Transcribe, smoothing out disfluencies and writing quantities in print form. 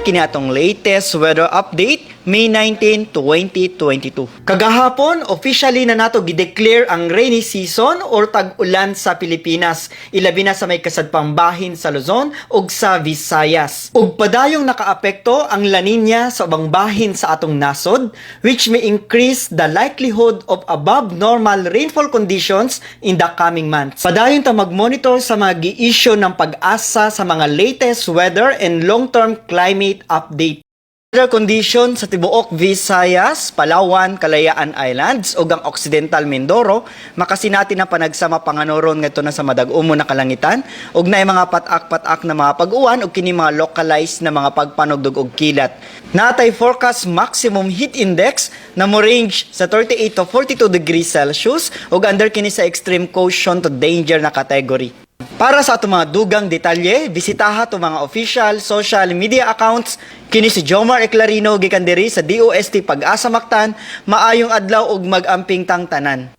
Kini atong latest weather update, May 19, 2022. Kagahapon, officially na nato gideclare ang rainy season or tag-ulan sa Pilipinas, ilabi na sa may kasadpang bahin sa Luzon ug sa Visayas. Ug padayong nakaapekto ang La Nina sa ubang bahin sa atong nasod, which may increase the likelihood of above normal rainfall conditions in the coming months. Padayon ta mag-monitor sa mga gi-issue ng PAGASA sa mga latest weather and long-term climate update. Weather condition sa tibuok Visayas, Palawan, Kalayaan Islands ug ang Occidental Mindoro makasinati na panagsama panganoron ngadto na sa madag-umo na kalangitan ug naay mga pat-ak-pat-ak na mga pag-uwan ug kini mga localized na mga pagpanugdog og kilat. Natay forecast maximum heat index na mo range sa 38 to 42 degrees Celsius ug under kini sa extreme caution to danger na category. Para sa atong mga dugang detalye, bisitaha atong mga official social media accounts. Kini si Jomar Eclarino gikan diri sa DOST PAGASA Mactan. Maayong adlaw ug mag-amping tang tanan.